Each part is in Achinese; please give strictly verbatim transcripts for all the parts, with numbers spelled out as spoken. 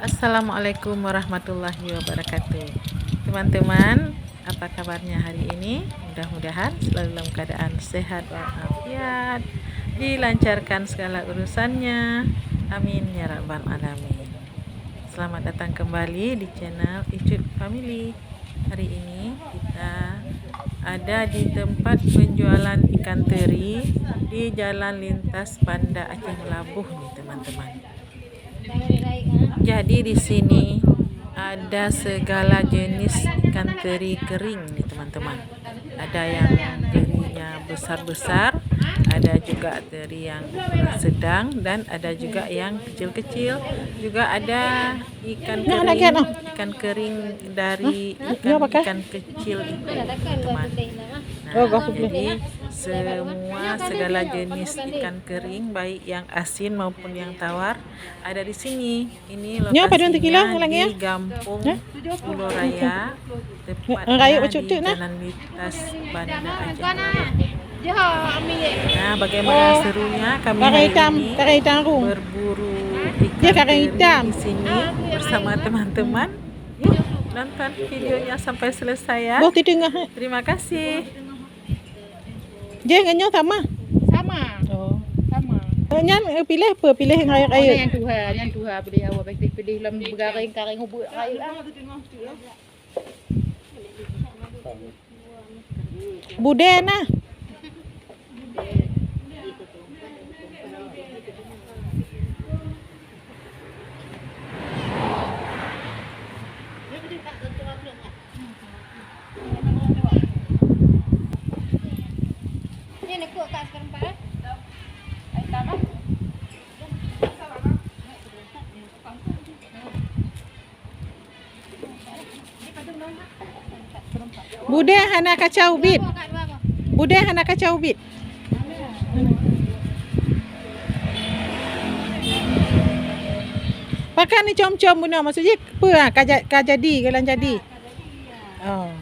Assalamualaikum warahmatullahi wabarakatuh. Teman-teman, apa kabarnya hari ini? Mudah-mudahan selalu dalam keadaan sehat walafiat, dilancarkan segala urusannya. Amin ya rabbal alamin. Selamat datang kembali di channel Icut Family. Hari ini kita ada di tempat penjualan ikan teri di Jalan Lintas Banda Aceh Meulaboh nih, teman-teman. Jadi di sini ada segala jenis ikan teri kering nih, teman-teman. Ada yang terinya besar-besar, ada juga teri yang ukuran sedang, dan ada juga yang kecil-kecil. Juga ada ikan kering, ikan kering dari ikan, ikan kecil itu, teman. Nah, jadi semua segala jenis ikan kering, baik yang asin maupun yang tawar, ada di sini. Ini lokasinya di Gampong Pulo Raya, tepatnya di Jalan Lintas Banda Aceh. Nah, bagaimana serunya kami hari ini berburu ikan teri di sini bersama teman-teman. Yuk, nonton videonya sampai selesai ya. Terima kasih. Jih ngon nyoe sama? Sama. Oh. Sama. Nyan, eh, piléh apa? Piléh nyang rayeuk-rayeuk? Oh, nyang tuha, nyang tuha piléh awak, piléh, piléh lom beugaréng-garéng ubeut rayeuk ah. Budé na. Budé hana kaca ubit. Budé hana kaca ubit. Pakon icom-com bunoe, maksud jih peue, ah, ka ja-, ka jadi, ka lam jadi. Oh.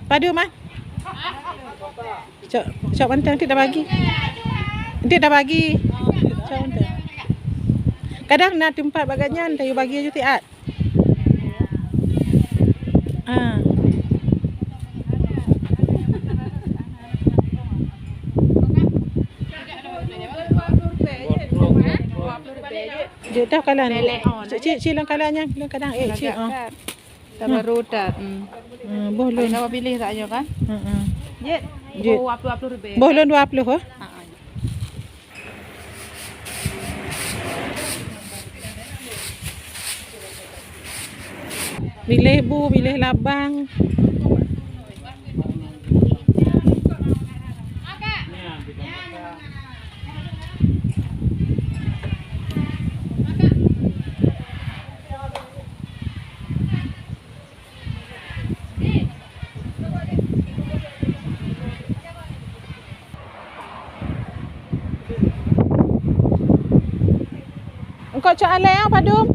Padum, ah? Cok, cok mantong, nanti dah bagi. Nanti dah bagi. Cok mantong. Kadang na teumpat bak gobnyan, tayue bagi aju siat. Ah. Jeuet dah kalan. Cik, cik, cik, lôn kalan nyan, lôn kalan. Eh, cik, ah. Tambah rotat. Hmm. Hmm, boh lôn. Ada pilih tak nyoe kan? Heeh. Jeuet. Jeuet. Boh dua puluh, dua puluh ribèe. Boh lôn dua puluh, oh. Ha, ha. Piléh bu, piléh labang. Eungkôt cok alèe, ah, padum?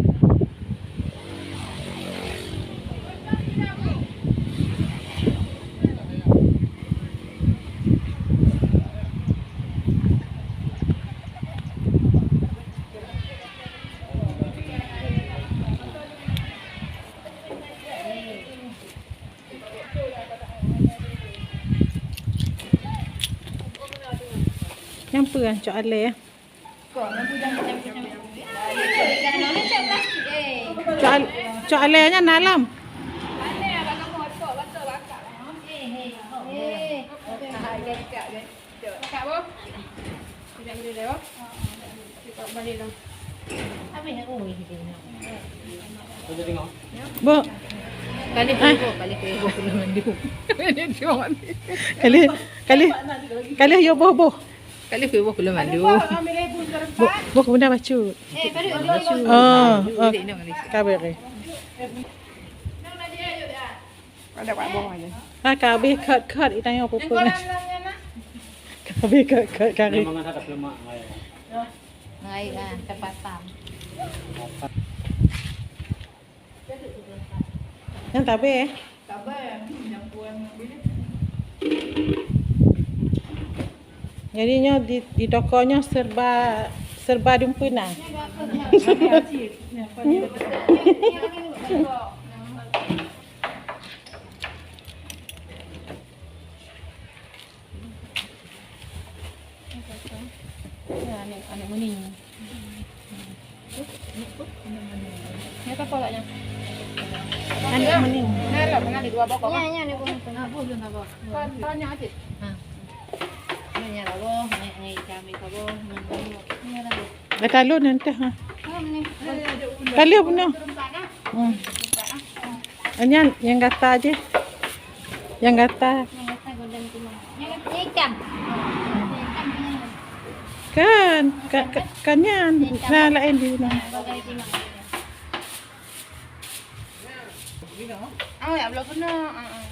Nyang peue, ah, cok alèe, ah? Cok al-, cok alèe nyan na lom. Boh. Kali heboh, kali heboh belum mandum. Kali, kali, kali yo boh, boh. Kali heboh belum mandum. Boh, boh benda bacut. Oh, oh. Kabar eh. Ada Pak Boh aja. Ha, ka habéh kat-kat, itanya apa pun. Ka habéh kat-kat kari. Memang ada lemak, ai. Ngai ah, terpasang. Nyang tabe. Jadi nyoe di, di toko nyoe serba, serba dumpeue na. Ya, aneuk, aneuk meuning. Nyoe ka kolak nyoe. Aneuk meuning. Nah, lah, pernah di dua bokong. Ya, ya, ni pun. Kon, kon nyang atik. Ha. Ni nyang lawa, ni, ni kami kawa, ni, ni. Ni lah. Dah talon entah, ha. Oh, ni. Talon beuna. Hmm. Nyan nyang gata je. Nyang gata. Nyang gata golden tu. Nyang hitam. Kan, ka, ka, kan nyan. Nah, lain di nah. Oh, ya belum kena. Ah, ah.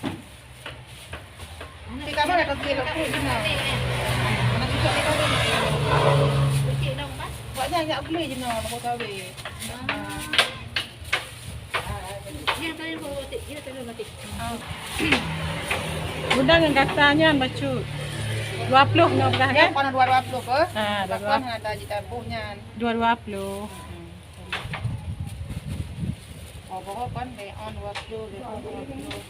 Di kamar ada kecil aku di sana. Anak cucu kita tu. Buat dah nak beli je nak, nak tahu. Bunda ngon gata nyan bacut. Dua ploh ngon beurah kan? Kon dua dua ploh ke? Ha, dua dua. Kon ada di tabuh nyan. Dua dua ploh. Oh, pokok kon be on dua ploh, be on dua ploh.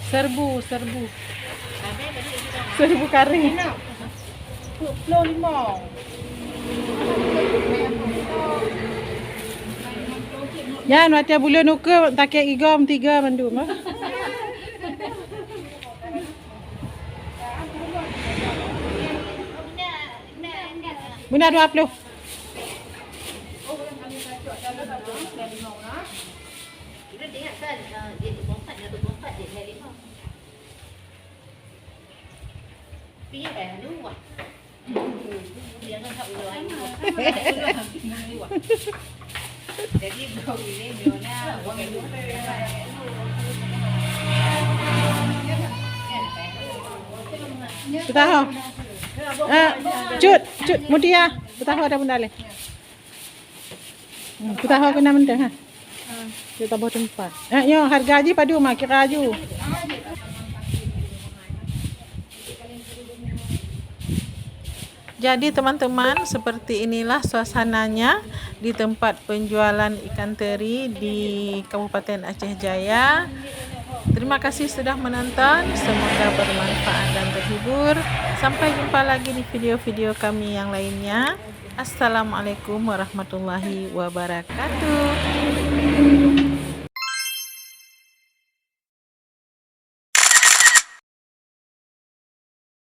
Serbu, serbu. Serbu kari. Ploh limong. Nyan watèe buleuen ukeue takèk igom tiga mandum, ha? Beuna dua ploh. Peutaho. Eh, Cut, Cut, Mutia. Peutaho dah bunda leh. Hmm, peutaho keunan mantong, ha. Kita boh teumpat. Eh, nyoe harga jih padum, ha, kira aju. Jadi, teman-teman, seperti inilah suasananya di tempat penjualan ikan teri di Kabupaten Aceh Jaya. Terima kasih sudah menonton, semoga bermanfaat dan terhibur. Sampai jumpa lagi di video-video kami yang lainnya. Assalamualaikum warahmatullahi wabarakatuh.